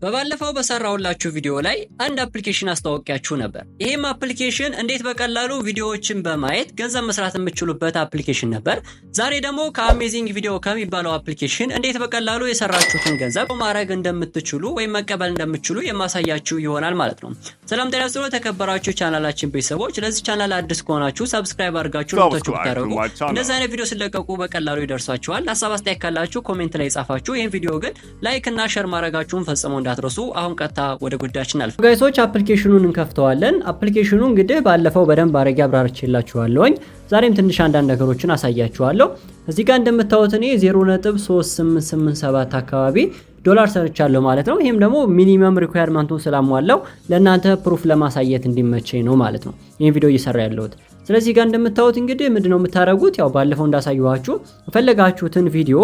በባለፈው በሰራሁላችሁ ቪዲዮ ላይ አንድ application አስተዋውቂያችሁ ነበር። ይህም application እንዴት በቀላሉ ቪዲዮዎችን በማየት ገንዘብ መስራት የምትችሉበት application ነበር። ዛሬ ደግሞ ከ Amazing Video ከሚባለው application እንዴት በቀላሉ የሰራችሁትን ገንዘብ ማድረግ እንደምትችሉ ወይም መቀበል እንደምትችሉ የማሳያችሁ ይሆናል ማለት ነው። ሰላም ጤና ይስጥልኝ የተከበራችሁ ቻናላችን ቤተሰቦች፣ ለዚህ ቻናል አዲስ ከሆናችሁ subscribe አድርጋችሁ ኖታችሁ ብታደርጉ እንደዚህ አይነት ቪዲዮ ስለቀቁ በቀላሉ ይደርሷችኋል። ሀሳብ አስተያየት ካላችሁ comment ላይ ጻፋችሁ። ይህን ቪዲዮ ግን like እና share ማድረጋችሁን ፈጽሞ እንዳትረሱ። አሁን ቀጥታ ወደ ጉዳያችን አልፍ። Guys ኦች፣ application ኑን እንከፍተዋለን። Application ኑ እንግዲህ ባለፈው በደንብ አድርጌ አብራርቼላችኋለሁኝ። ዛሬም ትንሽ አንዳንድ ነገሮችን አሳያችኋለሁ። እዚህ ጋር እንደምታዩት እኔ 0.3887 አካባቢ ዶላር ሰርቻለሁ ማለት ነው። ይህም ደግሞ minimum requirement ኡን ስላሟላው ለእናንተ proof ለማሳየት እንዲመቸኝ ነው ማለት ነው ይህን ቪዲዮ እየሰራ ያለሁት። ስለዚህ ጋር እንደምታዩት እንግዲህ ምንድነው የምታደርጉት? ያው ባለፈው እንዳሳየኋችሁ የፈለጋችሁትን ቪዲዮ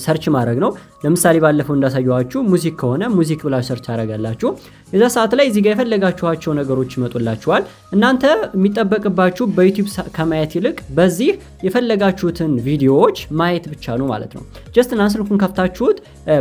search ማድረግ ነው። ለምሳሌ ባለፈው እንዳሳየኋችሁ music ከሆነ music ብላችሁ search ታደርጋላችሁ። የዛ ሰዓት ላይ እዚህ ጋር የፈለጋችኋቸው ነገሮች ይመጡላችኋል። እናንተ የሚጠበቅባችሁ በ YouTube ከማየት ይልቅ በዚህ የፈለጋችሁትን ቪዲዮዎች ማየት ብቻ ነው ማለት ነው። Just እናንተ ስልኩን ከፍታችሁት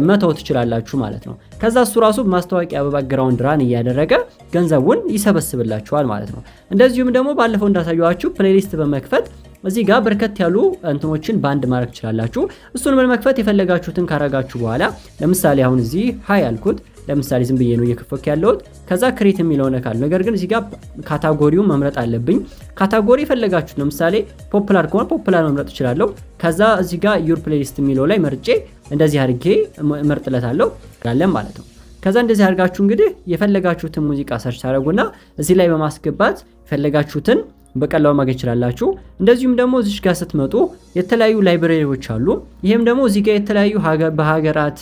መተው ትችላላችሁ ማለት ነው። ከዛ እሱ ራሱ ማስታወቂያ በ background run እያደረገ ገንዘቡን ይሰበስብላችኋል ማለት ነው። እንደዚሁም ደግሞ ባለፈው እንዳሳየኋችሁ playlist በመክፈት እዚህ ጋር በርከት ያሉ እንትኖችን በአንድ ማድረግ ትችላላችሁ። እሱን በመክፈት የፈለጋችሁትን ካረጋችሁ በኋላ፣ ለምሳሌ አሁን እዚህ hi አልኩት። ለምሳሌ ዝም ብዬ ነው እየከፈትኩ ያለሁት። ከዛ create የሚለው ነካል። ነገር ግን እዚህ ጋር category ውን መምረጥ አለብኝ። Category የፈለጋችሁት፣ ለምሳሌ popular ከሆነ popular መምረጥ እችላለሁ። ከዛ እዚህ ጋር your playlist የሚለው ላይ መርጬ እንደዚህ አድርጌ እመርጥለታለሁ ጋለን ማለት ነው። ከዛ እንደዚህ አድርጋችሁ እንግዲህ የፈለጋችሁትን ሙዚቃ search ታደርጉና እዚህ ላይ በማስገባት የፈለጋችሁትን በቀላሉ ማግኘት ይችላላችሁ። እንደዚሁም ደግሞ እዚህ ጋር ስትመጡ የተለያዩ library ዎች አሉ። ይህም ደግሞ እዚህ ጋር የተለያዩ በሀገራት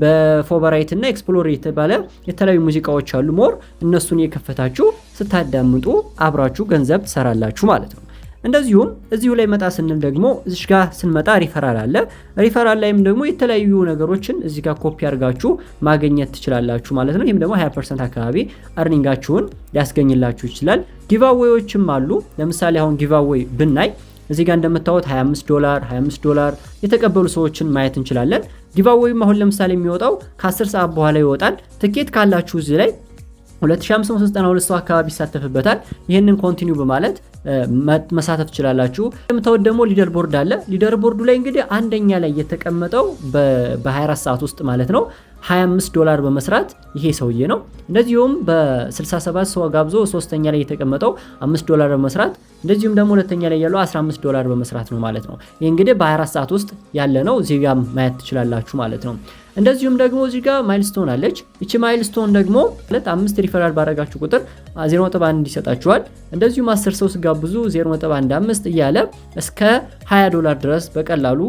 በ favorite እና explore የተባለ የተለያዩ ሙዚቃዎች አሉ። More እነሱን የከፈታችሁ ስታዳምጡ አብራችሁ ገንዘብ ትሰራላችሁ ማለት ነው። እንደዚሁም እዚሁ ላይ መጣ ስንል ደግሞ እዚህ ጋር ስንመጣ ሪፈራል አለ። ሪፈራል ላይም ደግሞ የተለያዩ ነገሮችን እዚህ ጋር ኮፒ አድርጋችሁ ማግኘት ትችላላችሁ ማለት ነው። ይህም ደግሞ 20% አካባቢ earning ኣችሁን ሊያስገኝላችሁ ይችላል። Giveaway ዎችም አሉ። ለምሳሌ አሁን giveaway ብናይ እዚህ ጋር እንደምታዩት 25 ዶላር፣ 25 ዶላር የተቀበሉ ሰዎችን ማየት እንችላለን። Giveaway ም አሁን ለምሳሌ የሚወጣው ከ10 ሰዓት በኋላ ይወጣል። ትኬት ካላችሁ እዚህ ላይ 2592 ሰው አካባቢ ይሳተፍበታል። ይህንን continue በማለት መሳተፍ ትችላላችሁ። እንደምታዩት ደግሞ leaderboard አለ። Leaderboard ኡ ላይ እንግዲህ አንደኛ ላይ የተቀመጠው በ24 ሰዓት ውስጥ ማለት ነው 25 ዶላር በመስራት ይሄ ሰውዬ ነው። እንደዚሁም በ67 ሰው ጋብዞ ሶስተኛ ላይ የተቀመጠው 5 ዶላር በመስራት፣ እንደዚሁም ደግሞ ሁለተኛ ላይ ያለው 15 ዶላር በመስራት ነው ማለት ነው። ይህ እንግዲህ በ24 ሰዓት ውስጥ ያለ ነው። እዚህ ጋር ማየት ትችላላችሁ ማለት ነው። እንደዚሁም ደግሞ እዚህ ጋር milestone አለች። ይቺ milestone ደግሞ ማለት አምስት ሪፈራል ባረጋችሁ ቁጥር 0.1 ይሰጣችኋል። እንደዚሁም 10 ሰው ስጋብዙ 0.15 እያለ እስከ 20 ዶላር ድረስ በቀላሉ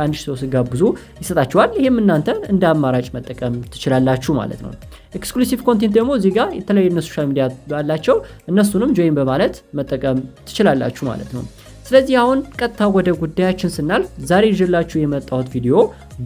አንድ ሰው ስጋብዙ ይሰጣችኋል። ይህም እናንተ እንደ አማራጭ መጠቀም ትችላላችሁ ማለት ነው። Exclusive content ደግሞ እዚህ ጋር የተለያዩ social media አላቸው። እነሱንም join በማለት መጠቀም ትችላላችሁ ማለት ነው። ስለዚህ አሁን ቀጥታ ወደ ጉዳያችን ስናልፍ ዛሬ ይዤላችሁ የመጣሁት ቪዲዮ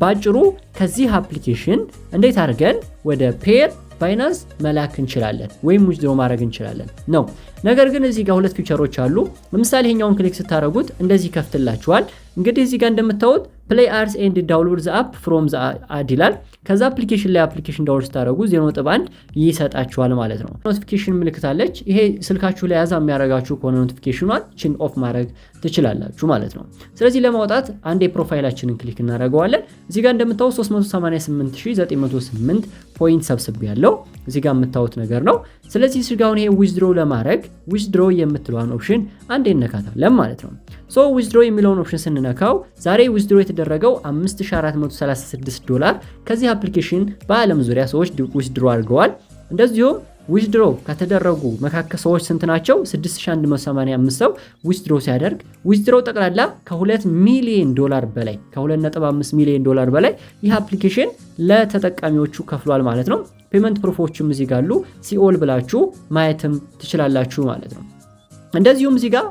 ባጭሩ ከዚህ application እንዴት አድርገን ወደ Payeer፣ Binance መላክ እንችላለን ወይም withdraw ማድረግ እንችላለን ነው። ነገር ግን እዚህ ጋር ሁለት feature ኦች አሉ። ለምሳሌ ይሄኛውን click ስታደርጉት እንደዚህ ይከፍትላችኋል። እንግዲህ እዚህ ጋር እንደምታዩት "Play ads and download the app from the ad" ይላል። ከዛ application ላይ application download ስታደርጉ 0.1 ይሰጣችኋል ማለት ነው። Notification ምልክት አለች። ይሄ ስልካችሁ ላይ ያዛ የሚያደርጋችሁ ከሆነ notification ኗን ችን off ማድረግ ትችላላችሁ ማለት ነው። ስለዚህ ለማውጣት አንዴ profile ኣችንን click እናደርገዋለን። እዚህ ጋር እንደምታዩት 388908 point ሰብስብ ያለው እዚህ ጋር የምታዩት ነገር ነው። ስለዚህ እዚህ ጋር አሁን ይሄ withdraw ለማድረግ withdraw የምትለዋን option አንዴ እነካታለን ማለት ነው። So withdraw የሚለውን option ስንነካው ዛሬ withdraw የተደረገው 5436 ዶላር ከዚህ application በዓለም ዙሪያ ሰዎች withdraw አድርገዋል። እንደዚሁም withdraw ከተደረጉ መካከል ሰዎች ስንት ናቸው? 6185 ሰው withdraw ሲያደርግ withdraw ጠቅላላ ከ2 ሚሊዮን ዶላር በላይ፣ ከ2.5 ሚሊዮን ዶላር በላይ ይህ application ለተጠቃሚዎቹ ከፍሏል ማለት ነው። Payment proof ኦችም እዚህ ጋር አሉ። See all ብላችሁ ማየትም ትችላላችሁ ማለት ነው። እንደዚሁም እዚህ ጋር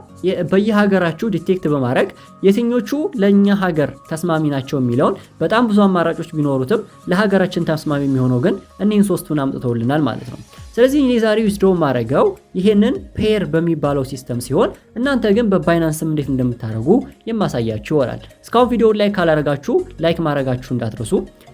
በየሀገራችሁ detect በማድረግ የትኞቹ ለእኛ ሀገር ተስማሚ ናቸው የሚለውን በጣም ብዙ አማራጮች ቢኖሩትም ለሀገራችን ተስማሚ የሚሆነው ግን እኒህን ሶስቱን አምጥተውልናል ማለት ነው። ስለዚህ እኔ ዛሬ withdraw ማድረገው ይሄንን Payeer በሚባለው system ሲሆን እናንተ ግን በ Binance ም እንዴት እንደምታደርጉ የማሳያችሁ ይሆናል። እስካሁን ቪዲዮውን like ካላረጋችሁ like ማድረጋችሁ እንዳትረሱ።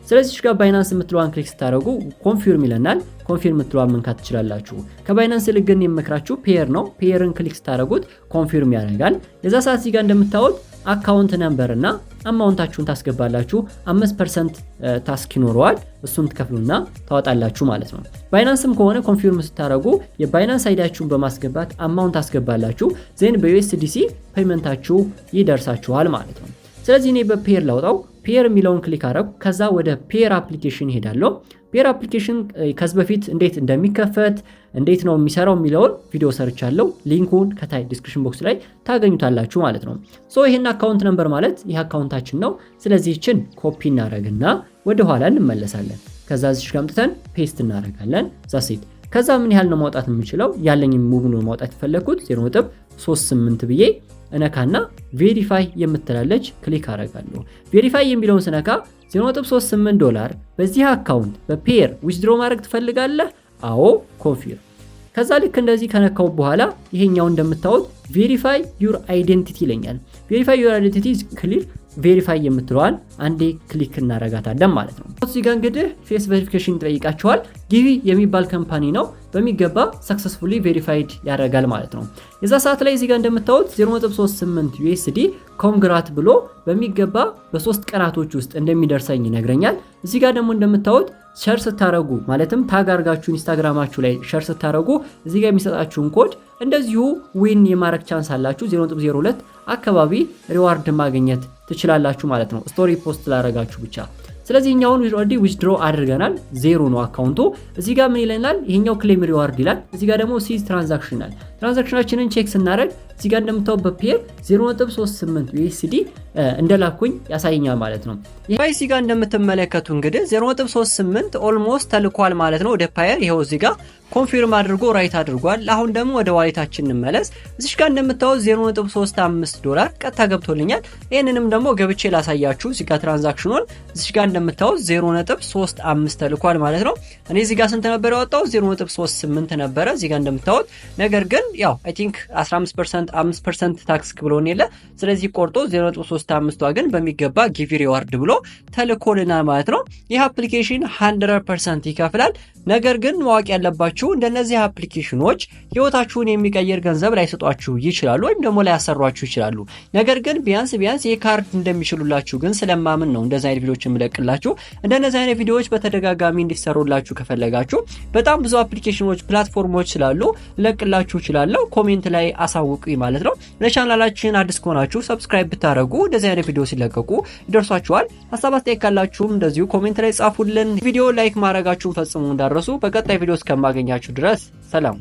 ስለዚህ እዚህ ጋር Binance የምትለዋን click ስታደርጉ confirm ይለናል። Confirm የምትለዋን መንካት ትችላላችሁ። ከ Binance ይልቅ ግን የምመክራችሁ Payeer ነው። Payeer ን click ስታደርጉት confirm ያደርጋል። የዛ ሰዓት እዚህ ጋር እንደምታዩት account number እና amount ኣችሁን ታስገባላችሁ። 5% tax ይኖረዋል። እሱን ትከፍሉና ታወጣላችሁ ማለት ነው። Binance ም ከሆነ confirm ስታደርጉ የ Binance ID ያችሁን በማስገባት amount ታስገባላችሁ። Then በ USDC payment ኣችሁ ይደርሳችኋል ማለት ነው። ስለዚህ እኔ በ Payeer ላውጣው። Payeer የሚለውን click አረኩ። ከዛ ወደ Payeer application እሄዳለሁ። Payeer application ከዚህ በፊት እንዴት እንደሚከፈት፣ እንዴት ነው የሚሰራው የሚለውን ቪዲዮ ሰርቻለሁ። Link ኡን ከታች description box ላይ ታገኙታላችሁ ማለት ነው። So ይህን account number ማለት ይህ account ኣችን ነው። ስለዚህ ይችን ኮፒ እናደርግና ወደ ኋላ እንመለሳለን። ከዛ እዚች ጋር አምጥተን paste እናደርጋለን። That's it። ከዛ ምን ያህል ነው ማውጣት የምችለው? ያለኝ ሙሉ ነው ማውጣት የፈለግኩት፣ 0.38 ብዬ እነካና verify የምትላለች click አደርጋለሁ። Verify የሚለውን ስነካ 0.38 ዶላር በዚህ account በ Payeer withdraw ማድረግ ትፈልጋለህ? አዎ፣ confirm። ከዛ ልክ እንደዚህ ከነካው በኋላ ይሄኛው እንደምታዩት verify your identity ይለኛል። Verify your identity clear፣ verify የምትለዋን አንዴ click እናረጋታለን ማለት ነው። እዚህ ጋር እንግዲህ face verification ይጠይቃችኋል። Givvy የሚባል company ነው። በሚገባ successfully verified ያደርጋል ማለት ነው። የዛ ሰዓት ላይ እዚህ ጋር እንደምታዩት 0.38 USD congrats ብሎ በሚገባ በ3 ቀናቶች ውስጥ እንደሚደርሰኝ ይነግረኛል። እዚህ ጋር ደግሞ እንደምታዩት share ስታረጉ፣ ማለትም tag አርጋችሁ ኢንስታግራማችሁ ላይ share ስታረጉ እዚህ ጋር የሚሰጣችሁን ኮድ እንደዚሁ win የማድረግ chance አላችሁ። 0.02 አካባቢ reward ማግኘት ትችላላችሁ ማለት ነው፣ story post ላረጋችሁ ብቻ። ስለዚህ እኛውን already withdraw አድርገናል። ዜሮ ነው account ኡ። እዚህ ጋር ምን ይለናል? ይሄኛው claim reward ይላል። እዚህ ጋር ደግሞ see transaction ይላል። Transaction ኣችንን check ስናደርግ እዚህ ጋር እንደምታዩት በ Payeer 0.38 USD እንደላኩኝ ያሳየኛል ማለት ነው። ይህ እዚህ ጋር እንደምትመለከቱ እንግዲህ 0.38 almost ተልኳል ማለት ነው ወደ Payeer። ይኸው እዚህ ጋር confirm አድርጎ right አድርጓል። አሁን ደግሞ ወደ wallet ኣችን እንመለስ። እዚህ ጋር እንደምታዩት 0.35 ዶላር ቀጥታ ገብቶልኛል። ይህንንም ደግሞ ገብቼ ላሳያችሁ። እዚህ ጋር transaction ኑን እዚህ ጋር እንደምታዩት 0.35 ተልኳል ማለት ነው። እኔ እዚህ ጋር ስንት ነበር ያወጣው? 0.38 ነበረ እዚህ ጋር እንደምታዩት። ነገር ግን ያው I think 15% 5% tax ብሎን የለ፣ ስለዚህ ቆርጦ 0.35ቷ ግን በሚገባ Givvy reward ብሎ ተልኮልናል ማለት ነው። ይህ application 100% ይከፍላል። ነገር ግን ማወቅ ያለባችሁ እንደነዚህ application ኖች ህይወታችሁን የሚቀይር ገንዘብ ላይሰጧችሁ ይችላሉ፣ ወይም ደግሞ ላያሰሯችሁ ይችላሉ። ነገር ግን ቢያንስ ቢያንስ የካርድ እንደሚችሉላችሁ ግን ስለማምን ነው እንደዚህ አይነት ቪዲዮዎች የምለቅላችሁ። እንደነዚህ አይነት ቪዲዮዎች በተደጋጋሚ እንዲሰሩላችሁ ከፈለጋችሁ በጣም ብዙ application ኖች፣ platform ኦች ስላሉ ልለቅላችሁ እችላለሁ። Comment ላይ አሳውቁኝ ማለት ነው። ለቻናላችን አዲስ ከሆናችሁ subscribe ብታደርጉ እንደዚህ አይነት ቪዲዮ ሲለቀቁ ይደርሷችኋል። ሀሳብ አስተያየት ካላችሁም እንደዚሁ comment ላይ ጻፉልን። ቪዲዮ like ማድረጋችሁን ፈጽሞ እንዳትረሱ። በቀጣይ ቪዲዮ እስከማገኛችሁ ድረስ ሰላም።